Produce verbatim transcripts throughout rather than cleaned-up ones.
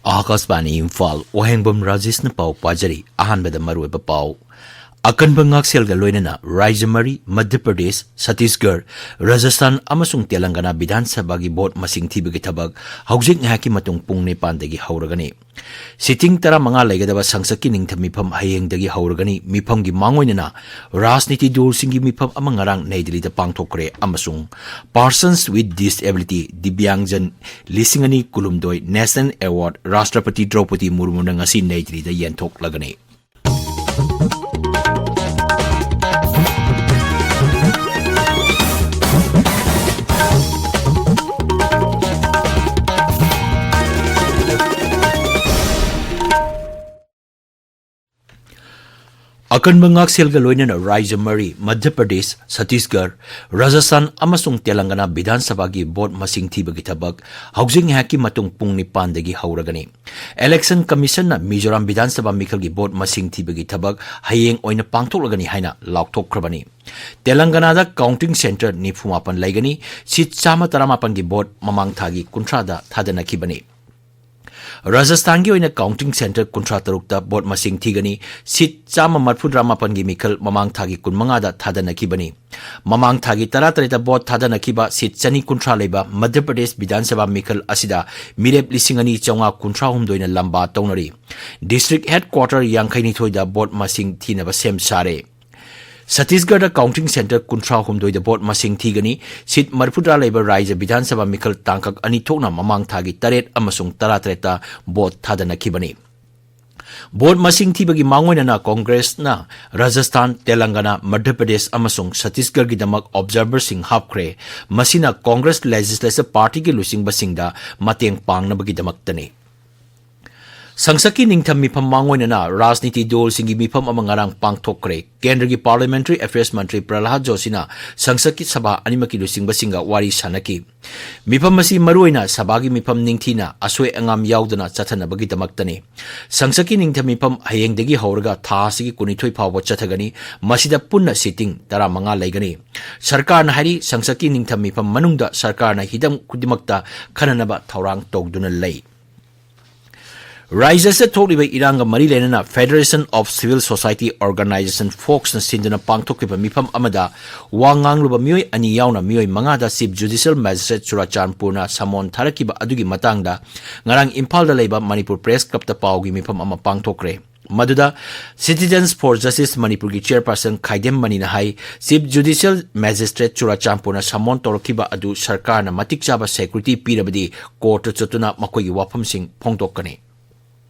ꯑꯥꯀꯥꯁꯕꯥꯅꯤ ꯏꯝꯐꯥꯜ, ꯋꯥꯍꯦꯡꯕꯝ ꯔꯥꯖꯦꯁꯅ ꯄꯥꯎ ꯄꯥꯖꯔꯤ꯫ ꯑꯍꯥꯟꯕꯗ ꯃꯔꯨꯑꯣꯏꯕ ꯄꯥꯎ꯫ ꯑꯀꯟꯕ ꯉꯥꯛꯁꯦꯜꯒ ꯂꯣꯏꯅꯅ ꯔꯥꯖ꯭ꯌ ꯃꯔꯤ, ꯃꯙ꯭ꯌ ꯄ꯭ꯔꯗꯦꯁ, ꯁꯠꯇꯤꯁꯒꯔ, ꯔꯥꯖꯁꯊꯥꯟ ꯑꯃꯁꯨꯡ ꯇꯦꯂꯪꯒꯅꯥ ꯕꯤꯙꯥꯟ ꯁꯚꯥꯒꯤ ꯚꯣꯠ ꯃꯁꯤꯡ ꯊꯤꯕꯒꯤ ꯊꯕꯛ ꯍꯧꯖꯤꯛ ꯉꯥꯏꯍꯥꯛꯀꯤ ꯃꯇꯨꯡ ꯄꯨꯡ ꯅꯤꯄꯥꯟꯗꯒꯤ ꯍꯧꯔꯒꯅꯤ꯫ ꯁꯤꯇꯤꯡ ꯇꯔꯥꯃꯉꯥ ꯂꯩꯒꯗꯕ ꯁꯪꯁꯠꯀꯤ ꯅꯤꯡꯊꯝ ꯃꯤꯐꯝ ꯍꯌꯦꯡꯗꯒꯤ ꯍꯧꯔꯒꯅꯤ꯫ ꯃꯤꯐꯝꯒꯤ ꯃꯥꯡꯑꯣꯏꯅꯅ ꯔꯥꯖꯅꯤꯇꯤ ꯗꯜꯁꯤꯡꯒꯤ ꯃꯤꯐꯝ ꯑꯃ ꯉꯔꯥꯡ ꯅꯩ ꯗꯤꯜꯂꯤꯗ ꯄꯥꯡꯊꯣꯛꯈ꯭ꯔꯦ ꯑꯃꯁꯨꯡ Persons with Disability, ꯗꯤꯕ꯭ꯌꯥꯡꯖꯟ, ꯂꯤꯁꯤꯡ ꯑꯅꯤ ꯀꯨꯟꯍꯨꯝꯗꯣꯏ National Award ꯔꯥꯁꯇ꯭ꯔꯄꯇꯤ ꯗ꯭ꯔꯧꯄꯗꯤ ꯃꯨꯔꯃꯨꯅ ꯉꯁꯤ ꯅꯩ ꯗꯤꯜꯂꯤꯗ ꯌꯦꯟꯊꯣꯛꯂꯒꯅꯤ꯫ ꯑꯀꯟꯕ ꯉꯥꯛꯁꯦꯜꯒ ꯂꯣꯏꯅꯅ ꯔꯥꯖ꯭ꯌ ꯃꯔꯤ, ꯃꯙ꯭ꯌ ꯄ꯭ꯔꯗꯦꯁ, ꯁꯠꯇꯤꯁꯒꯔ, ꯔꯥꯖꯁꯊꯥꯟ ꯑꯃꯁꯨꯡ ꯇꯦꯂꯪꯒꯅꯥ ꯕꯤꯙꯥꯟ ꯁꯚꯥꯒꯤ ꯚꯣꯠ ꯃꯁꯤꯡ ꯊꯤꯕꯒꯤ ꯊꯕꯛ ꯍꯧꯖꯤꯛ ꯉꯥꯏꯍꯥꯛꯀꯤ ꯃꯇꯨꯡ ꯄꯨꯡ ꯅꯤꯄꯥꯟꯗꯒꯤ ꯍꯧꯔꯒꯅꯤ꯫ ꯏꯂꯦꯛꯁꯟ ꯀꯃꯤꯁꯟꯅ ꯃꯤꯖꯣꯔꯥꯝ ꯕꯤꯙꯥꯟ ꯁꯚꯥ ꯃꯤꯈꯜꯒꯤ ꯚꯣꯠ ꯃꯁꯤꯡ ꯊꯤꯕꯒꯤ ꯊꯕꯛ ꯍꯌꯦꯡ ꯑꯣꯏꯅ ꯄꯥꯡꯊꯣꯛꯂꯒꯅꯤ ꯍꯥꯏꯅ ꯂꯥꯎꯊꯣꯛꯈ꯭ꯔꯕꯅꯤ꯫ ꯇꯦꯂꯪꯒꯅꯥꯗ ꯀꯥꯎꯟꯇꯤꯡ ꯁꯦꯟꯇꯔ ꯅꯤꯐꯨ ꯃꯥꯄꯟ ꯂꯩꯒꯅꯤ꯫ ꯁꯤꯠ ꯆꯥꯝꯃ ꯇꯔꯥꯃꯥꯄꯟꯒꯤ ꯚꯣꯠ ꯃꯃꯥꯡ ꯊꯥꯒꯤ ꯀꯨꯟꯊ꯭ꯔꯥꯗ ꯊꯥꯗꯅꯈꯤꯕꯅꯤ꯫ ꯔꯥꯖꯁꯊꯥꯟꯒꯤ ꯑꯣꯏꯅ ꯀꯥꯎꯟꯇꯤꯡ ꯁꯦꯟꯇꯔ ꯀꯨꯟꯊ꯭ꯔꯥ ꯇꯔꯨꯛꯇ ꯚꯣꯠ ꯃꯁꯤꯡ ꯊꯤꯒꯅꯤ꯫ ꯁꯤꯠ ꯆꯥꯝꯃ ꯃꯔꯤꯐꯨꯇꯔꯥ ꯃꯥꯄꯟꯒꯤ ꯃꯤꯈꯜ ꯃꯃꯥꯡ ꯊꯥꯒꯤ ꯀꯨꯟꯃꯉꯥꯗ ꯊꯥꯗꯅꯈꯤꯕꯅꯤ꯫ ꯃꯃꯥꯡ ꯊꯥꯒꯤ ꯇꯔꯥꯇꯔꯦꯠꯇ ꯚꯣꯠ ꯊꯥꯗꯅꯈꯤꯕ ꯁꯤꯠ ꯆꯅꯤ ꯀꯨꯟꯊ꯭ꯔꯥ ꯂꯩꯕ ꯃꯙ꯭ꯌ ꯄ꯭ꯔꯗꯦꯁ ꯕꯤꯙꯥꯟ ꯁꯚꯥ ꯃꯤꯈꯜ ꯑꯁꯤꯗ ꯃꯤꯔꯦꯞ ꯂꯤꯁꯤꯡ ꯑꯅꯤ ꯆꯥꯝꯃꯉꯥ ꯀꯨꯟꯊ꯭ꯔꯥ ꯍꯨꯝꯗꯣꯏꯅ ꯂꯝꯕꯥ ꯇꯧꯅꯔꯤ꯫ ꯗꯤꯁꯇ꯭ꯔꯤꯛ ꯍꯦꯗꯀ꯭ꯋꯥꯇꯔ ꯌꯥꯡꯈꯩꯅꯤꯊꯣꯏꯗ ꯚꯣꯠ ꯃꯁꯤꯡ ꯊꯤꯅꯕ ꯁꯦꯝ ꯁꯥꯔꯦ꯫ ꯁꯠꯇꯤꯁꯒꯔꯗ ꯀꯥꯎꯟꯇꯤꯡ ꯁꯦꯟꯇꯔ ꯀꯨꯟꯊ꯭ꯔꯥ ꯍꯨꯝꯗꯣꯏꯗ ꯚꯣꯠ ꯃꯁꯤꯡ ꯊꯤꯒꯅꯤ꯫ ꯁꯤꯠ ꯃꯔꯤꯐꯨꯇꯔꯥ ꯂꯩꯕ ꯔꯥꯖ꯭ꯌ ꯕꯤꯙꯥꯟ ꯁꯚꯥ ꯃꯤꯈꯜ ꯇꯥꯡꯀꯛ ꯑꯅꯤ ꯊꯣꯛꯅ ꯃꯃꯥꯡ ꯊꯥꯒꯤ ꯇꯔꯦꯠ ꯑꯃꯁꯨꯡ ꯇꯔꯥꯇꯔꯦꯠꯇ ꯚꯣꯠ ꯊꯥꯗꯅꯈꯤꯕꯅꯤ꯫ ꯚꯣꯠ ꯃꯁꯤꯡ ꯊꯤꯕꯒꯤ ꯃꯥꯡꯑꯣꯏꯅꯅ ꯀꯣꯡꯒ꯭ꯔꯦꯁꯅ ꯔꯥꯖꯁꯊꯥꯟ, ꯇꯦꯂꯪꯒꯅꯥ, ꯃꯙ꯭ꯌ ꯄ꯭ꯔꯗꯦꯁ ꯑꯃꯁꯨꯡ ꯁꯠꯇꯤꯁꯒꯔꯒꯤꯗꯃꯛ ꯑꯣꯕꯖꯥꯔꯚꯔꯁꯤꯡ ꯍꯥꯞꯈ꯭ꯔꯦ꯫ ꯃꯁꯤꯅ ꯀꯣꯡꯒ꯭ꯔꯦꯁ ꯂꯦꯖꯤꯁꯂꯦꯆꯔ ꯄꯥꯔꯇꯤꯒꯤ ꯂꯨꯆꯤꯡꯕꯁꯤꯡꯗ ꯃꯇꯦꯡ ꯄꯥꯡꯅꯕꯒꯤꯗꯃꯛꯇꯅꯤ꯫ ꯁꯪꯁꯠꯀꯤ ꯅꯤꯡꯊꯝ ꯃꯤꯐꯝ ꯃꯥꯡꯑꯣꯏꯅꯅ ꯔꯥꯖꯅꯤꯇꯤ ꯗꯜꯁꯤꯡꯒꯤ ꯃꯤꯐꯝ ꯑꯃ ꯉꯔꯥꯡ ꯄꯥꯡꯊꯣꯛꯈ꯭ꯔꯦ꯫ ꯀꯦꯟꯗ꯭ꯔꯒꯤ ꯄꯥꯔꯂꯤꯌꯥꯃꯦꯟꯇꯔꯤ ꯑꯦꯐꯤꯌꯔꯁ ꯃꯟꯇ꯭ꯔꯤ ꯄ꯭ꯔꯍꯂꯥꯗ ꯖꯣꯁꯤꯅ ꯁꯪꯁꯠꯀꯤ ꯁꯚꯥ ꯑꯅꯤꯃꯛꯀꯤ ꯂꯨꯆꯤꯡꯕꯁꯤꯡꯒ ꯋꯥꯔꯤ ꯁꯥꯅꯈꯤ꯫ ꯃꯤꯐꯝ ꯑꯁꯤ ꯃꯔꯨꯑꯣꯏꯅ ꯁꯚꯥꯒꯤ ꯃꯤꯐꯝ ꯅꯤꯡꯊꯤꯅ ꯑꯁꯣꯏ ꯑꯉꯥꯝ ꯌꯥꯎꯗꯅ ꯆꯠꯊꯅꯕꯒꯤꯗꯃꯛꯇꯅꯤ꯫ ꯁꯪꯁꯠꯀꯤ ꯅꯤꯡꯊꯝ ꯃꯤꯐꯝ ꯍꯌꯦꯡꯗꯒꯤ ꯍꯧꯔꯒ ꯊꯥ ꯑꯁꯤꯒꯤ ꯀꯨꯟꯅꯤꯊꯣꯏ ꯐꯥꯎꯕ ꯆꯠꯊꯒꯅꯤ꯫ ꯃꯁꯤꯗ ꯄꯨꯟꯅ ꯁꯤꯇꯤꯡ ꯇꯔꯥꯃꯉꯥ ꯂꯩꯒꯅꯤ꯫ ꯁꯔꯀꯥꯔꯅ ꯍꯥꯏꯔꯤ, ꯁꯪꯁꯠꯀꯤ ꯅꯤꯡꯊꯝ ꯃꯤꯐꯝ ꯃꯅꯨꯡꯗ ꯁꯔꯀꯥꯔꯅ ꯍꯤꯔꯝ ꯈꯨꯗꯤꯡꯃꯛꯇ ꯈꯟꯅꯅꯕ ꯊꯧꯔꯥꯡ ꯇꯧꯗꯨꯅ ꯂꯩ꯫ ꯔꯥꯏꯖ꯭ꯌ ꯑꯁꯤꯗ ꯊꯣꯛꯂꯤꯕ ꯏꯔꯥꯡꯒ ꯃꯔꯤ ꯂꯩꯅꯅ Federation of Civil Society Organization, ꯐꯣꯛꯁꯅ ꯁꯤꯟꯗꯨꯅ ꯄꯥꯡꯊꯣꯛꯈꯤꯕ ꯃꯤꯐꯝ ꯑꯃꯗ ꯋꯥ ꯉꯥꯡꯂꯨꯕ ꯃꯤꯑꯣꯏ ꯑꯅꯤ ꯌꯥꯎꯅ ꯃꯤꯑꯣꯏ ꯃꯉꯥꯗ Chief Judicial Magistrate ꯆꯨꯔꯥꯆꯥꯟꯄꯨꯔꯅ summon ꯊꯥꯔꯛꯈꯤꯕ ꯑꯗꯨꯒꯤ ꯃꯇꯥꯡꯗ ꯉꯔꯥꯡ ꯏꯝꯐꯥꯜꯗ ꯂꯩꯕ ꯃꯅꯤꯄꯨꯔ Press Clubꯇ ꯄꯥꯎꯒꯤ ꯃꯤꯐꯝ ꯑꯃ ꯄꯥꯡꯊꯣꯛꯈ꯭ꯔꯦ꯫ ꯃꯗꯨꯗ Citizens for Justice ꯃꯅꯤꯄꯨꯔꯒꯤ Chairperson ꯈꯥꯏꯗꯦꯝ ꯃꯅꯤꯅ ꯍꯥꯏ, Chief Judicial Magistrate ꯆꯨꯔꯥꯆꯥꯟꯄꯨꯔꯅ summon ꯇꯧꯔꯛꯈꯤꯕ ꯑꯗꯨ ꯁꯔꯀꯥꯔꯅ ꯃꯇꯤꯛ ꯆꯥꯕ security ꯄꯤꯔꯕꯗꯤ courtꯇ ꯆꯠꯇꯨꯅ ꯃꯈꯣꯏꯒꯤ ꯋꯥꯐꯝꯁꯤꯡ ꯐꯣꯡꯗꯣꯛꯀꯅꯤ꯫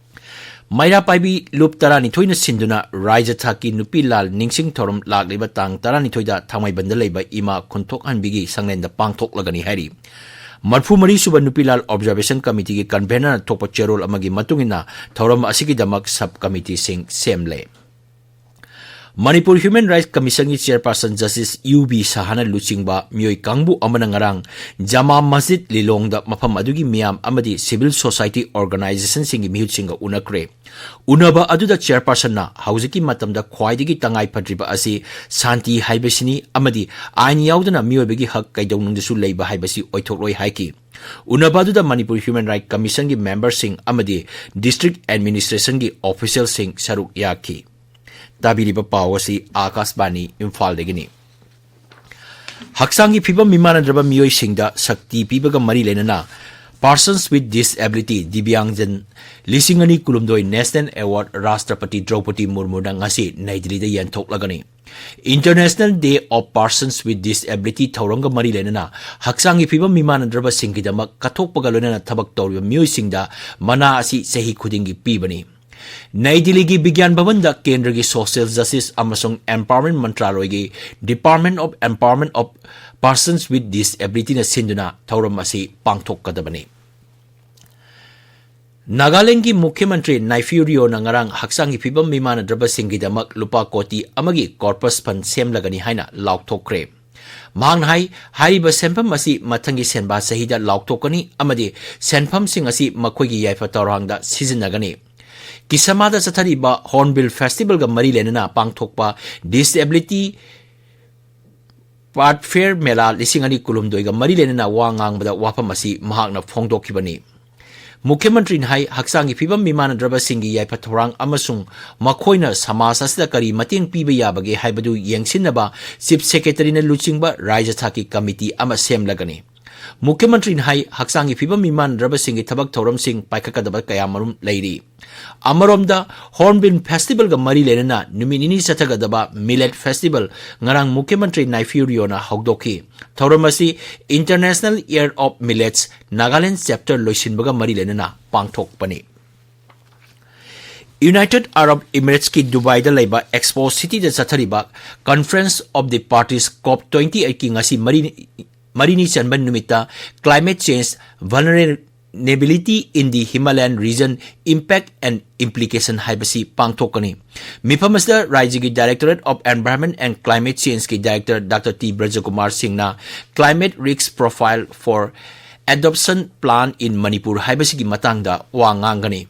ꯃꯩꯔꯥ ꯄꯥꯏꯕꯤ ꯂꯨꯞ ꯇꯔꯥꯅꯤꯊꯣꯏꯅ ꯁꯤꯟꯗꯨꯅ ꯔꯥꯏꯖ꯭ꯌ ꯊꯥꯛꯀꯤ ꯅꯨꯄꯤ ꯂꯥꯜ ꯅꯤꯡꯁꯤꯡ ꯊꯧꯔꯝ ꯂꯥꯛꯂꯤꯕ ꯇꯥꯡ ꯇꯔꯥꯅꯤꯊꯣꯏꯗ ꯊꯥꯡꯃꯩꯕꯟꯗ ꯂꯩꯕ ꯏꯃꯥ ꯈꯨꯟꯊꯣꯛꯍꯟꯕꯤꯒꯤ ꯁꯪꯂꯦꯟꯗ ꯄꯥꯡꯊꯣꯛꯂꯒꯅꯤ ꯍꯥꯏꯔꯤ꯫ ꯃꯔꯤꯐꯨ ꯃꯔꯤ ꯁꯨꯕ ꯅꯨꯄꯤ ꯂꯥꯜ Observation Committeeꯒꯤ convenerꯅ ꯊꯣꯛꯄ ꯆꯦꯔꯣꯜ ꯑꯃꯒꯤ ꯃꯇꯨꯡ ꯏꯟꯅ ꯊꯧꯔꯝ ꯑꯁꯤꯒꯤꯗꯃꯛ sub committeeꯁꯤꯡ ꯁꯦꯝꯂꯦ꯫ ꯃꯅꯤꯄꯨꯔ Human Rights Commissionꯒꯤ Chairperson Justice ꯌꯨ ꯕꯤ ꯁꯍꯥꯅ ꯂꯨꯆꯤꯡꯕ ꯃꯤꯑꯣꯏ ꯀꯥꯡꯕꯨ ꯑꯃꯅ ꯉꯔꯥꯡ ꯖꯃꯥ ꯃꯁꯖꯤꯗ ꯂꯤꯂꯣꯡꯗ ꯃꯐꯝ ꯑꯗꯨꯒꯤ ꯃꯤꯌꯥꯝ ꯑꯃꯗꯤ civil society organizationꯁꯤꯡꯒꯤ ꯃꯤꯍꯨꯠꯁꯤꯡꯒ ꯎꯅꯈ꯭ꯔꯦ꯫ ꯎꯅꯕ ꯑꯗꯨꯗ Chairpersonꯅ ꯍꯧꯖꯤꯛꯀꯤ ꯃꯇꯝꯗ ꯈ꯭ꯋꯥꯏꯗꯒꯤ ꯇꯉꯥꯏ ꯐꯗ꯭ꯔꯤꯕ ꯑꯁꯤ ꯁꯥꯟꯇꯤ ꯍꯥꯏꯕꯁꯤꯅꯤ ꯑꯃꯗꯤ ꯑꯥꯏꯟ ꯌꯥꯎꯗꯅ ꯃꯤꯑꯣꯏꯕꯒꯤ ꯍꯛ ꯀꯩꯗꯧꯅꯨꯡꯗꯁꯨ ꯂꯩꯕ ꯍꯥꯏꯕꯁꯤ ꯑꯣꯏꯊꯣꯛꯂꯣꯏ ꯍꯥꯏꯈꯤ꯫ ꯎꯅꯕ ꯑꯗꯨꯗ ꯃꯅꯤꯄꯨꯔ Human Rights Commissionꯒꯤ memberꯁꯤꯡ ꯑꯃꯗꯤ district administrationꯒꯤ officialꯁꯤꯡ ꯁꯔꯨꯛ ꯌꯥꯈꯤ꯫ ꯇꯥꯕꯤꯔꯤꯕ ꯄꯥꯎ ꯑꯁꯤ ꯑꯥꯀꯥꯁꯕꯥꯅꯤ ꯏꯝꯐꯥꯜꯗꯒꯤꯅꯤ꯫ ꯍꯛꯆꯥꯡꯒꯤ ꯐꯤꯕꯝ ꯃꯤꯃꯥꯟꯅꯗ꯭ꯔꯕ ꯃꯤꯑꯣꯏꯁꯤꯡꯗ ꯁꯛꯇꯤ ꯄꯤꯕꯒ ꯃꯔꯤ ꯂꯩꯅꯅ Persons with Disability, ꯗꯤꯕ꯭ꯌꯥꯡꯖꯟ, ꯂꯤꯁꯤꯡ ꯑꯅꯤ ꯀꯨꯟꯍꯨꯝꯗꯣꯏ National Award ꯔꯥꯁꯇ꯭ꯔꯄꯇꯤ ꯗ꯭ꯔꯧꯄꯗꯤ ꯃꯨꯔꯃꯨꯅ ꯉꯁꯤ ꯅꯩ ꯗꯤꯜꯂꯤꯗ ꯌꯦꯟꯊꯣꯛꯂꯒꯅꯤ꯫ International Day of Persons with Disability ꯊꯧꯔꯝꯒ ꯃꯔꯤ ꯂꯩꯅꯅ ꯍꯛꯆꯥꯡꯒꯤ ꯐꯤꯕꯝ ꯃꯤꯃꯥꯟꯅꯗ꯭ꯔꯕꯁꯤꯡꯒꯤꯗꯃꯛ ꯀꯠꯊꯣꯛꯄꯒ ꯂꯣꯏꯅꯅ ꯊꯕꯛ ꯇꯧꯔꯤꯕ ꯃꯤꯑꯣꯏꯁꯤꯡꯗ ꯃꯅꯥ ꯑꯁꯤ ꯆꯍꯤ ꯈꯨꯗꯤꯡꯒꯤ ꯄꯤꯕꯅꯤ꯫ ꯅꯩ ꯗꯤꯜꯂꯤꯒꯤ ꯕꯤꯒ꯭ꯌꯥꯟ ꯚꯕꯟꯗ ꯀꯦꯟꯗ꯭ꯔꯒꯤ Social Justice ꯑꯃꯁꯨꯡ Empowerment ꯃꯟꯇ꯭ꯔꯥꯂꯣꯏꯒꯤ Department of Empowerment of Persons with Disabilityꯅ ꯁꯤꯟꯗꯨꯅ ꯊꯧꯔꯝ ꯑꯁꯤ ꯄꯥꯡꯊꯣꯛꯀꯗꯕꯅꯤ꯫ ꯅꯥꯒꯥꯂꯦꯟꯗꯒꯤ ꯃꯨꯈ꯭ꯌ ꯃꯟꯇ꯭ꯔꯤ ꯅꯥꯏꯐꯤꯌꯨ ꯔꯤꯑꯣꯅ ꯉꯔꯥꯡ ꯍꯛꯆꯥꯡꯒꯤ ꯐꯤꯕꯝ ꯃꯤꯃꯥꯟꯅꯗ꯭ꯔꯕꯁꯤꯡꯒꯤꯗꯃꯛ ꯂꯨꯄꯥ ꯀꯣꯇꯤ ꯑꯃꯒꯤ corpus fund ꯁꯦꯝꯂꯒꯅꯤ ꯍꯥꯏꯅ ꯂꯥꯎꯊꯣꯛꯈ꯭ꯔꯦ꯫ ꯃꯍꯥꯛꯅ ꯍꯥꯏ, ꯍꯥꯏꯔꯤꯕ ꯁꯦꯟꯐꯝ ꯑꯁꯤ ꯃꯊꯪꯒꯤ ꯁꯦꯟꯕꯥ ꯆꯍꯤꯗ ꯂꯥꯎꯊꯣꯛꯀꯅꯤ ꯑꯃꯗꯤ ꯁꯦꯟꯐꯝꯁꯤꯡ ꯑꯁꯤ ꯃꯈꯣꯏꯒꯤ ꯌꯥꯏꯐ ꯊꯧꯔꯥꯡꯗ ꯁꯤꯖꯤꯟꯅꯒꯅꯤ꯫ ꯀꯤꯁꯥꯃꯥꯗ ꯆꯠꯊꯔꯤꯕ Hornbill Festivalꯒ ꯃꯔꯤ ꯂꯩꯅꯅ ꯄꯥꯡꯊꯣꯛꯄ Disability Art Fair ꯃꯦꯂꯥ ꯂꯤꯁꯤꯡ ꯑꯅꯤ ꯀꯨꯟꯍꯨꯝꯗꯣꯏꯒ ꯃꯔꯤ ꯂꯩꯅꯅ ꯋꯥ ꯉꯥꯡꯕꯗ ꯋꯥꯐꯝ ꯑꯁꯤ ꯃꯍꯥꯛꯅ ꯐꯣꯡꯗꯣꯛꯈꯤꯕꯅꯤ꯫ ꯃꯨꯈ꯭ꯌ ꯃꯟꯇ꯭ꯔꯤꯅ ꯍꯥꯏ, ꯍꯛꯆꯥꯡꯒꯤ ꯐꯤꯕꯝ ꯃꯤꯃꯥꯟꯅꯗ꯭ꯔꯕꯁꯤꯡꯒꯤ ꯌꯥꯏꯐ ꯊꯧꯔꯥꯡ ꯑꯃꯁꯨꯡ ꯃꯈꯣꯏꯅ ꯁꯃꯥꯖ ꯑꯁꯤꯗ ꯀꯔꯤ ꯃꯇꯦꯡ ꯄꯤꯕ ꯌꯥꯕꯒꯦ ꯍꯥꯏꯕꯗꯨ ꯌꯦꯡꯁꯤꯟꯅꯕ ꯆꯤꯐ ꯁꯦꯀ꯭ꯔꯦꯇꯔꯤꯅ ꯂꯨꯆꯤꯡꯕ ꯔꯥꯖ꯭ꯌ ꯊꯥꯛꯀꯤ ꯀꯃꯤꯇꯤ ꯑꯃ ꯁꯦꯝꯂꯒꯅꯤ꯫ ꯃꯨꯈ꯭ꯌ ꯃꯟꯇ꯭ꯔꯤꯅ ꯍꯥꯏ, ꯍꯛꯆꯥꯡꯒꯤ ꯐꯤꯕꯝ ꯃꯤꯃꯥꯟꯅꯗ꯭ꯔꯕꯁꯤꯡꯒꯤ ꯊꯕꯛ ꯊꯧꯔꯝꯁꯤꯡ ꯄꯥꯏꯈꯠꯀꯗꯕ ꯀꯌꯥꯃꯔꯨꯝ ꯂꯩꯔꯤ꯫ ꯑꯃꯔꯣꯝꯗ, ꯍꯣꯔꯟꯕꯤꯜ ꯐꯦꯁꯇꯤꯚꯦꯜꯒ ꯃꯔꯤ ꯂꯩꯅꯅ ꯅꯨꯃꯤꯠ ꯅꯤꯅꯤ ꯆꯠꯊꯒꯗꯕ ꯃꯤꯂꯦꯠ ꯐꯦꯁꯇꯤꯚꯦꯜ ꯉꯔꯥꯡ ꯃꯨꯈ꯭ꯌ ꯃꯟꯇ꯭ꯔꯤ ꯅꯥꯏꯐꯤꯌꯨ ꯔꯤꯑꯣꯅ ꯍꯧꯗꯣꯛꯈꯤ꯫ ꯊꯧꯔꯝ ꯑꯁꯤ International Year of Millets Nagaland Chapter ꯂꯣꯏꯁꯤꯟꯕꯒ ꯃꯔꯤ ꯂꯩꯅꯅ ꯄꯥꯡꯊꯣꯛꯄꯅꯤ꯫ ꯌꯨꯅꯥꯏꯇꯦꯗ ꯑꯔꯕ ꯏꯃꯤꯔꯦꯠꯁꯀꯤ ꯗꯨꯕꯥꯏꯗ ꯂꯩꯕ ꯑꯦꯛꯁꯄꯣ ꯁꯤꯇꯤꯗ ꯆꯠꯊꯔꯤꯕ Conference of the Parties COP twenty eight ꯀꯤ ꯉꯁꯤ ꯃꯔꯤ, ꯃꯔꯤꯅꯤ ꯆꯟꯕ ꯅꯨꯃꯤꯠꯇ Climate Change, Vulnerability in the Himalayan Region, Impact and Implication ꯍꯥꯏꯕꯁꯤ ꯄꯥꯡꯊꯣꯛꯀꯅꯤ꯫ ꯃꯤꯐꯝ ꯑꯁꯤꯗ ꯔꯥꯖ꯭ꯌꯒꯤ Directorate of Environment and Climate Change ꯀꯤ Director Doctor T ꯕ꯭ꯔꯖꯀꯨꯃꯥꯔ ꯁꯤꯡꯅ Climate Risk Profile for Adaptation Plan in Manipur ꯍꯥꯏꯕꯁꯤꯒꯤ ꯃꯇꯥꯡꯗ ꯋꯥ ꯉꯥꯡꯒꯅꯤ꯫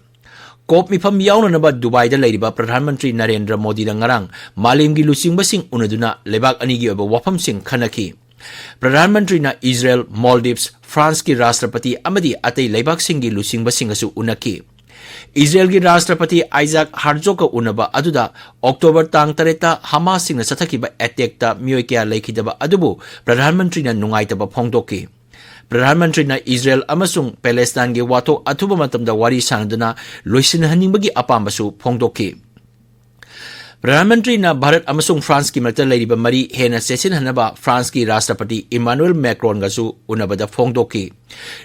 ꯀꯣꯞ ꯃꯤꯐꯝ ꯌꯥꯎꯅꯅꯕ ꯗꯨꯕꯥꯏꯗ ꯂꯩꯔꯤꯕ ꯄ꯭ꯔꯙꯥꯟ ꯃꯟꯇ꯭ꯔꯤ ꯅꯔꯦꯟꯗ꯭ꯔ ꯃꯣꯗꯤꯅ ꯉꯔꯥꯡ ꯃꯥꯂꯦꯝꯒꯤ ꯂꯨꯆꯤꯡꯕꯁꯤꯡ ꯎꯅꯗꯨꯅ ꯂꯩꯕꯥꯛ ꯑꯅꯤꯒꯤ ꯑꯣꯏꯕ ꯋꯥꯐꯝꯁꯤꯡ ꯈꯟꯅꯈꯤ꯫ ꯄ꯭ꯔꯙꯥꯟ ꯃꯟꯇ꯭ꯔꯤꯅ ꯏꯖꯔꯦꯜ, ꯃꯣꯜꯗꯤꯚꯁ, ꯐ꯭ꯔꯥꯟꯁꯀꯤ ꯔꯥꯁꯇ꯭ꯔꯄꯇꯤ ꯑꯃꯗꯤ ꯑꯇꯩ ꯂꯩꯕꯥꯛꯁꯤꯡꯒꯤ ꯂꯨꯆꯤꯡꯕꯁꯤꯡꯒꯁꯨ ꯎꯅꯈꯤ꯫ ꯏꯖꯔꯦꯜꯒꯤ ꯔꯥꯁꯇ꯭ꯔꯄꯇꯤ ꯑꯥꯏꯖꯥꯛ ꯍꯥꯔꯖꯣꯒ ꯎꯅꯕ ꯑꯗꯨꯗ ꯑꯣꯛꯇꯣꯕꯔ ꯇꯥꯡ ꯇꯔꯦꯠꯇ ꯍꯃꯥꯁꯁꯤꯡꯅ ꯆꯠꯊꯈꯤꯕ ꯑꯦꯇꯦꯛꯇ ꯃꯤꯑꯣꯏ ꯀꯌꯥ ꯂꯩꯈꯤꯗꯕ ꯑꯗꯨꯕꯨ ꯄ꯭ꯔꯙꯥꯟ ꯃꯟꯇ꯭ꯔꯤꯅ ꯅꯨꯡꯉꯥꯏꯇꯕ ꯐꯣꯡꯗꯣꯛꯈꯤ꯫ ꯄ꯭ꯔꯙꯥꯟ ꯃꯟꯇ꯭ꯔꯤꯅ ꯏꯖꯔꯦꯜ ꯑꯃꯁꯨꯡ ꯄꯦꯂꯦꯁꯇꯥꯏꯟꯒꯤ ꯋꯥꯊꯣꯛ ꯑꯊꯨꯕ ꯃꯇꯝꯗ ꯋꯥꯔꯤ ꯁꯥꯅꯗꯨꯅ ꯂꯣꯏꯁꯤꯟꯍꯟꯅꯤꯡꯕꯒꯤ ꯑꯄꯥꯝꯕꯁꯨ ꯐꯣꯡꯗꯣꯛꯈꯤ꯫ ꯄ꯭ꯔꯙꯥꯟ ꯃꯟꯇ꯭ꯔꯤꯅ ꯚꯥꯔꯠ ꯑꯃꯁꯨꯡ ꯐ꯭ꯔꯥꯟꯁꯀꯤ ꯃꯔꯛꯇ ꯂꯩꯔꯤꯕ ꯃꯔꯤ ꯍꯦꯟꯅ ꯆꯦꯠꯁꯤꯟꯍꯟꯅꯕ ꯐ꯭ꯔꯥꯟꯁꯀꯤ ꯔꯥꯁꯇ꯭ꯔꯄꯇꯤ ꯏꯃꯥꯅꯨꯑꯦꯜ ꯃꯦꯀ꯭ꯔꯣꯟꯒꯁꯨ ꯎꯅꯕꯗ ꯐꯣꯡꯗꯣꯛꯈꯤ꯫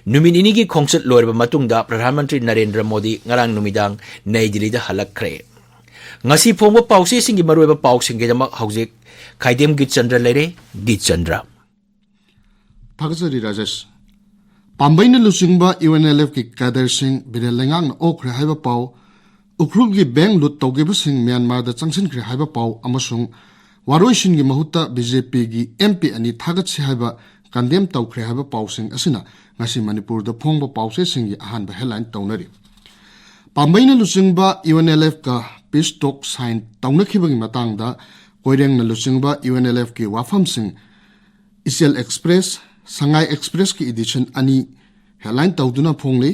ꯅꯨꯃꯤꯠ ꯅꯤꯅꯤꯒꯤ ꯈꯣꯡꯆꯠ ꯂꯣꯏꯔꯕ ꯃꯇꯨꯡꯗ ꯄ꯭ꯔꯙꯥꯟ ꯃꯟꯇ꯭ꯔꯤ ꯅꯔꯦꯟꯗ꯭ꯔ ꯃꯣꯗꯤ ꯉꯔꯥꯡ ꯅꯨꯃꯤꯗꯥꯡ ꯅꯩ ꯗꯤꯜꯂꯤꯗ ꯍꯜꯂꯛꯈ꯭ꯔꯦ꯫ ꯉꯁꯤ ꯐꯣꯡꯕ ꯄꯥꯎꯆꯦꯁꯤꯡꯒꯤ ꯃꯔꯨꯑꯣꯏꯕ ꯄꯥꯎꯁꯤꯡꯒꯤꯗꯃꯛ ꯍꯧꯖꯤꯛ ꯈꯥꯏꯗꯦꯝ ꯒꯤꯠꯆꯟꯗ꯭ꯔ ꯂꯩꯔꯦ꯫ ꯒꯤꯠꯆꯟꯗ꯭ꯔ꯫ ꯊꯥꯒꯠꯆꯔꯤ ꯔꯥꯖꯦꯁ꯫ ꯄꯥꯝꯕꯩꯅ ꯂꯨꯆꯤꯡꯕ ꯌꯨ ꯑꯦꯟ ꯑꯦꯜ ꯑꯦꯐꯀꯤ ꯀꯦꯗꯔꯁꯤꯡ ꯕꯤꯔꯦꯜ ꯂꯩꯉꯥꯛꯅ ꯑꯣꯛꯈ꯭ꯔꯦ ꯍꯥꯏꯕ ꯄꯥꯎ, ꯎꯈ꯭ꯔꯨꯜꯒꯤ ꯕꯦꯡꯛ ꯂꯨꯠ ꯇꯧꯈꯤꯕꯁꯤꯡ ꯃ꯭ꯌꯥꯟꯃꯥꯔꯗ ꯆꯪꯁꯤꯟꯈ꯭ꯔꯦ ꯍꯥꯏꯕ ꯄꯥꯎ ꯑꯃꯁꯨꯡ ꯋꯥꯔꯣꯏꯁꯤꯟꯒꯤ ꯃꯍꯨꯠꯇ ꯕꯤ ꯖꯦ ꯄꯤꯒꯤ ꯑꯦꯝ ꯄꯤ ꯑꯅꯤ ꯊꯥꯒꯠꯁꯤ ꯍꯥꯏꯕ ꯀꯟꯗꯦꯝ ꯇꯧꯈ꯭ꯔꯦ ꯍꯥꯏꯕ ꯄꯥꯎꯁꯤꯡ ꯑꯁꯤꯅ ꯉꯁꯤ ꯃꯅꯤꯄꯨꯔꯗ ꯐꯣꯡꯕ ꯄꯥꯎꯆꯦꯁꯤꯡꯒꯤ ꯑꯍꯥꯟꯕ ꯍꯦꯗꯂꯥꯏꯟ ꯇꯧꯅꯔꯤ꯫ ꯄꯥꯝꯕꯩꯅ ꯂꯨꯆꯤꯡꯕ ꯌꯨ ꯑꯦꯟ ꯑꯦꯜ ꯑꯦꯐꯀ ꯄꯤꯁ ꯇꯣꯛ ꯁꯥꯏꯟ ꯇꯧꯅꯈꯤꯕꯒꯤ ꯃꯇꯥꯡꯗ ꯀꯣꯏꯔꯦꯡꯅ ꯂꯨꯆꯤꯡꯕ ꯌꯨ ꯑꯦꯟ ꯑꯦꯜ ꯑꯦꯐꯀꯤ ꯋꯥꯐꯝꯁꯤꯡ ꯏꯆꯦꯜ ꯑꯦꯛꯁꯄ꯭ꯔꯦꯁ, ꯁꯉꯥꯏ ꯑꯦꯛꯁꯄ꯭ꯔꯦꯁꯀꯤ ꯏꯗꯤꯁꯟ ꯑꯅꯤ ꯍꯦꯗꯂꯥꯏꯟ ꯇꯧꯗꯨꯅ ꯐꯣꯡꯂꯤ꯫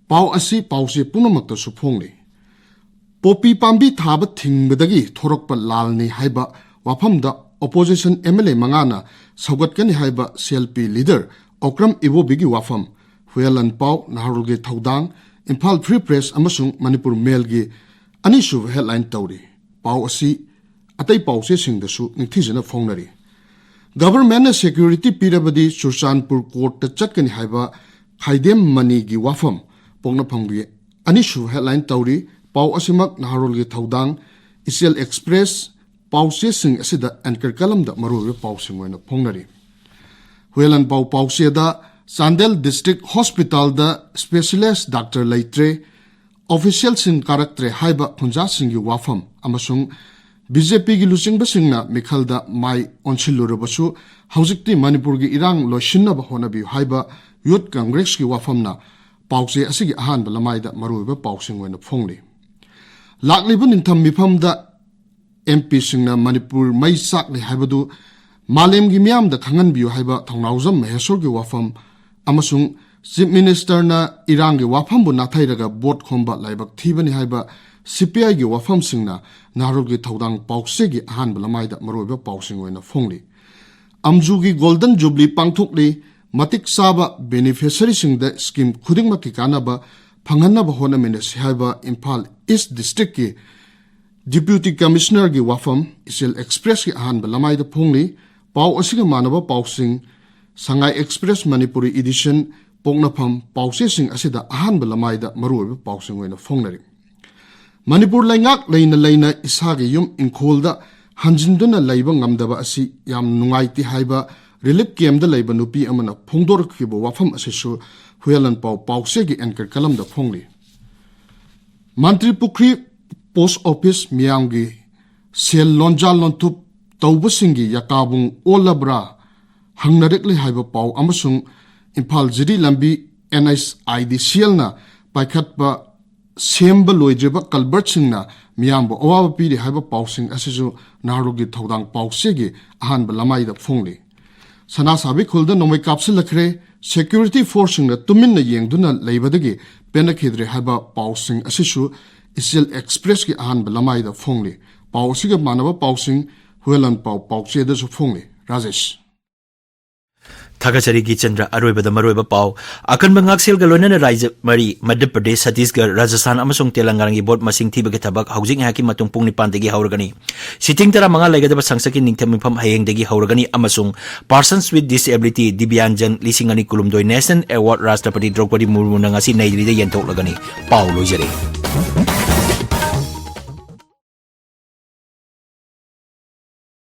ꯄꯥꯎ ꯑꯁꯤ ꯄꯥꯎꯆꯦ ꯄꯨꯝꯅꯃꯛꯇꯁꯨ ꯐꯣꯡꯂꯤ꯫ ꯄꯣꯄꯤ ꯄꯥꯝꯕꯤ ꯊꯥꯕ ꯊꯤꯡꯕꯗꯒꯤ ꯊꯣꯔꯛꯄ ꯂꯥꯜꯅꯤ ꯍꯥꯏꯕ ꯋꯥꯐꯝꯗ opposition M L A ꯃꯉꯥꯅ ꯁꯧꯒꯠꯀꯅꯤ ꯍꯥꯏꯕ C L P leader Okram ꯏꯕꯣꯕꯤꯒꯤ ꯋꯥꯐꯝ, ꯍꯨꯌꯦꯟ ꯂꯥꯟꯄꯥꯎ, ꯅꯍꯥꯔꯣꯜꯒꯤ ꯊꯧꯗꯥꯡ, ꯏꯝꯐꯥꯜ Free Press ꯑꯃꯁꯨꯡ ꯃꯅꯤꯄꯨꯔ ꯃꯦꯜꯒꯤ ꯑꯅꯤꯁꯨꯕ headline ꯇꯧꯔꯤ꯫ ꯄꯥꯎ ꯑꯁꯤ ꯑꯇꯩ ꯄꯥꯎꯆꯦꯁꯤꯡꯗꯁꯨ ꯅꯤꯡꯊꯤꯖꯅ ꯐꯣꯡꯅꯔꯤ꯫ Governmentꯅ security ꯄꯤꯔꯕꯗꯤ ꯆꯨꯔꯆꯥꯟꯄꯨꯔ courtꯇ ꯆꯠꯀꯅꯤ ꯍꯥꯏꯕ ꯈꯥꯏꯗꯦꯝ ꯃꯅꯤꯒꯤ ꯋꯥꯐꯝ ꯄꯣꯛꯅꯐꯝꯒꯤ ꯑꯅꯤꯁꯨꯕ headline ꯇꯧꯔꯤ꯫ ꯄꯥꯎ ꯑꯁꯤꯃꯛ ꯅꯍꯥꯔꯣꯜꯒꯤ ꯊꯧꯗꯥꯡ, ꯏꯆꯦꯜ Express ꯄꯥꯎꯆꯦꯁꯤꯡ ꯑꯁꯤꯗ anchor columnꯗ ꯃꯔꯨꯑꯣꯏꯕ ꯄꯥꯎꯁꯤꯡ ꯑꯣꯏꯅ ꯐꯣꯡꯅꯔꯤ꯫ ꯍꯨꯌꯦꯟ ꯂꯥꯟꯄꯥꯎ ꯄꯥꯎꯆꯦꯗ ꯆꯥꯟꯗꯦꯜ District Hospitalꯗ specialist doctor ꯂꯩꯇ꯭ꯔꯦ, officialꯁꯤꯡ ꯀꯥꯔꯛꯇ꯭ꯔꯦ ꯍꯥꯏꯕ ꯈꯨꯟꯖꯥꯁꯤꯡꯒꯤ ꯋꯥꯐꯝ ꯑꯃꯁꯨꯡ BJPꯒꯤ ꯂꯨꯆꯤꯡꯕꯁꯤꯡꯅ ꯃꯤꯈꯜꯗ ꯃꯥꯏ ꯑꯣꯟꯁꯤꯜꯂꯨꯔꯕꯁꯨ ꯍꯧꯖꯤꯛꯇꯤ ꯃꯅꯤꯄꯨꯔꯒꯤ ꯏꯔꯥꯡ ꯂꯣꯏꯁꯤꯟꯅꯕ ꯍꯣꯠꯅꯕꯤꯌꯨ ꯍꯥꯏꯕ Youth Congressꯀꯤ ꯋꯥꯐꯝꯅ ꯄꯥꯎꯆꯦ ꯑꯁꯤꯒꯤ ꯑꯍꯥꯟꯕ ꯂꯃꯥꯏꯗ ꯃꯔꯨꯑꯣꯏꯕ ꯄꯥꯎꯁꯤꯡ ꯑꯣꯏꯅ ꯐꯣꯡꯂꯤ꯫ ꯂꯥꯛꯂꯤꯕ ꯅꯤꯡꯊꯝ ꯃꯤꯐꯝꯗ MPꯁꯤꯡꯅ ꯃꯅꯤꯄꯨꯔ ꯃꯩ ꯆꯥꯛꯂꯤ ꯍꯥꯏꯕꯗꯨ ꯃꯥꯂꯦꯝꯒꯤ ꯃꯤꯌꯥꯝꯗ ꯈꯪꯍꯟꯕꯤꯌꯨ ꯍꯥꯏꯕ ꯊꯧꯅꯥꯎꯖꯝ ꯃꯍꯦꯁꯣꯔꯒꯤ ꯋꯥꯐꯝ ꯑꯃꯁꯨꯡ Chief Ministerꯅ ꯏꯔꯥꯡꯒꯤ ꯋꯥꯐꯝꯕꯨ ꯅꯥꯊꯩꯔꯒ vote ꯈꯣꯝꯕ ꯂꯥꯏꯕꯛ ꯊꯤꯕꯅꯤ ꯍꯥꯏꯕ CPIꯒꯤ ꯋꯥꯐꯝꯁꯤꯡꯅ ꯅꯍꯥꯔꯣꯜꯒꯤ ꯊꯧꯗꯥꯡ ꯄꯥꯎꯆꯦꯒꯤ ꯑꯍꯥꯟꯕ ꯂꯃꯥꯏꯗ ꯃꯔꯨꯑꯣꯏꯕ ꯄꯥꯎꯁꯤꯡ ꯑꯣꯏꯅ ꯐꯣꯡꯂꯤ꯫ ꯑꯝꯖꯨꯒꯤ Golden Jubilee ꯄꯥꯡꯊꯣꯛꯂꯤ꯫ ꯃꯇꯤꯛ ꯆꯥꯕ beneficiaryꯁꯤꯡꯗ scheme ꯈꯨꯗꯤꯡꯃꯛꯀꯤ ꯀꯥꯟꯅꯕ ꯐꯪꯍꯟꯅꯕ ꯍꯣꯠꯅꯃꯤꯟꯅꯁꯤ ꯍꯥꯏꯕ ꯏꯝꯐꯥꯜ East Districtꯀꯤ Deputy Commissionerꯒꯤ ꯋꯥꯐꯝ ꯏꯆꯦꯜ Expressꯀꯤ ꯑꯍꯥꯟꯕ ꯂꯃꯥꯏꯗ ꯐꯣꯡꯂꯤ꯫ ꯄꯥꯎ ꯑꯁꯤꯒ ꯃꯥꯟꯅꯕ ꯄꯥꯎꯁꯤꯡ ꯁꯉꯥꯏ Express ꯃꯅꯤꯄꯨꯔꯤ edition ꯄꯣꯛꯅꯐꯝ ꯄꯥꯎꯆꯦꯁꯤꯡ ꯑꯁꯤꯗ ꯑꯍꯥꯟꯕ ꯂꯃꯥꯏꯗ ꯃꯔꯨꯑꯣꯏꯕ ꯄꯥꯎꯁꯤꯡ ꯑꯣꯏꯅ ꯐꯣꯡꯅꯔꯤ꯫ ꯃꯅꯤꯄꯨꯔ ꯂꯩꯉꯥꯛ ꯂꯩꯅ ꯂꯩꯅ ꯏꯁꯥꯒꯤ ꯌꯨꯝ ꯏꯪꯈꯣꯜꯗ ꯍꯟꯖꯤꯟꯗꯨꯅ ꯂꯩꯕ ꯉꯝꯗꯕ ꯑꯁꯤ ꯌꯥꯝ ꯅꯨꯡꯉꯥꯏꯇꯦ ꯍꯥꯏꯕ relief campꯗ ꯂꯩꯕ ꯅꯨꯄꯤ ꯑꯃꯅ ꯐꯣꯡꯗꯣꯔꯛꯈꯤꯕ ꯋꯥꯐꯝ ꯑꯁꯤꯁꯨ ꯍꯨꯌꯦꯟ ꯂꯥꯟꯄꯥꯎ ꯄꯥꯎꯆꯦꯒꯤ anchor columnꯗ ꯐꯣꯡꯂꯤ꯫ ꯃꯟꯇ꯭ꯔꯤ ꯄꯨꯈ꯭ꯔꯤ post office ꯃꯤꯌꯥꯝꯒꯤ ꯁꯦꯜ ꯂꯣꯟꯖꯥ ꯂꯣꯟꯊꯨꯞ ꯇꯧꯕꯁꯤꯡꯒꯤ ꯌꯥꯀꯥꯕꯨꯡ ꯑꯣꯜꯂꯕ꯭ꯔꯥ ꯍꯪꯅꯔꯛꯂꯤ ꯍꯥꯏꯕ ꯄꯥꯎ ꯑꯃꯁꯨꯡ ꯏꯝꯐꯥꯜ ꯖꯤꯔꯤ ꯂꯝꯕꯤ NHIDCLꯅ ꯄꯥꯏꯈꯠꯄ ꯁꯦꯝꯕ ꯂꯣꯏꯗ꯭ꯔꯤꯕ culvertꯁꯤꯡꯅ ꯃꯤꯌꯥꯝꯕꯨ ꯑꯋꯥꯕ ꯄꯤꯔꯤ ꯍꯥꯏꯕ ꯄꯥꯎꯁꯤꯡ ꯑꯁꯤꯁꯨ ꯅꯍꯥꯔꯣꯜꯒꯤ ꯊꯧꯗꯥꯡ ꯄꯥꯎꯆꯦꯒꯤ ꯑꯍꯥꯟꯕ ꯂꯃꯥꯏꯗ ꯐꯣꯡꯂꯤ꯫ ꯁꯅꯥꯁꯥꯕꯤ ꯈꯨꯜꯗ ꯅꯣꯡꯃꯩ ꯀꯥꯞꯁꯤꯜꯂꯛꯈ꯭ꯔꯦ꯫ ꯁꯦꯀ꯭ꯌꯨꯔꯤꯇꯤ ꯐꯣꯔꯁꯁꯤꯡꯅ ꯇꯨꯃꯤꯟꯅ ꯌꯦꯡꯗꯨꯅ ꯂꯩꯕꯗꯒꯤ ꯄꯦꯟꯅꯈꯤꯗ꯭ꯔꯦ ꯍꯥꯏꯕ ꯄꯥꯎꯁꯤꯡ ꯑꯁꯤꯁꯨ ꯏꯆꯦꯜ ꯑꯦꯛꯁꯄ꯭ꯔꯦꯁꯀꯤ ꯑꯍꯥꯟꯕ ꯂꯃꯥꯏꯗ ꯐꯣꯡꯂꯤ꯫ ꯄꯥꯎ ꯑꯁꯤꯒ ꯃꯥꯟꯅꯕ ꯄꯥꯎꯁꯤꯡ ꯍꯨꯌꯦꯂꯟ ꯄꯥꯎ ꯄꯥꯎꯆꯦꯗꯁꯨ ꯐꯣꯡꯂꯤ꯫ ꯔꯥꯖꯦꯁ꯫ ꯊꯥꯒꯠꯆꯔꯤ ꯒꯤꯆꯟꯗ꯭ꯔ꯫ ꯑꯔꯣꯏꯕꯗ ꯃꯔꯨꯑꯣꯏꯕ ꯄꯥꯎ꯫ ꯑꯀꯟꯕ ꯉꯥꯛꯁꯦꯜꯒ ꯂꯣꯏꯅꯅ ꯔꯥꯖ꯭ꯌ ꯃꯔꯤ, ꯃꯙ꯭ꯌ ꯄ꯭ꯔꯗꯦꯁ, ꯁꯠꯇꯤꯁꯒꯔ, ꯔꯥꯖꯁꯊꯥꯟ ꯑꯃꯁꯨꯡ ꯇꯦꯂꯪꯒꯥꯅꯥꯒꯤ ꯚꯣꯠ ꯃꯁꯤꯡ ꯊꯤꯕꯒꯤ ꯊꯕꯛ ꯍꯧꯖꯤꯛ ꯉꯥꯏꯍꯥꯛꯀꯤ ꯃꯇꯨꯡ ꯄꯨꯡ ꯅꯤꯄꯥꯟꯗꯒꯤ ꯍꯧꯔꯒꯅꯤ꯫ ꯁꯤꯇꯤꯡ ꯇꯔꯥꯃꯉꯥ ꯂꯩꯒꯗꯕ ꯁꯪꯁꯠꯀꯤ ꯅꯤꯡꯊꯝ ꯃꯤꯐꯝ ꯍꯌꯦꯡꯗꯒꯤ ꯍꯧꯔꯒꯅꯤ ꯑꯃꯁꯨꯡ Persons with Disability, ꯗꯤꯕ꯭ꯌꯥꯟꯖꯟ, ꯂꯤꯁꯤꯡ ꯑꯅꯤ ꯀꯨꯟꯍꯨꯝꯗꯣꯏ National Award ꯔꯥꯁꯇ꯭ꯔꯄꯇꯤ ꯗ꯭ꯔꯧꯄꯗꯤ ꯃꯨꯔꯃꯨꯅ ꯉꯁꯤ ꯅꯩ ꯗꯤꯜꯂꯤꯗ ꯌꯦꯟꯊꯣꯛꯂꯒꯅꯤ꯫ ꯄꯥꯎ ꯂꯣꯏꯖꯔꯦ꯫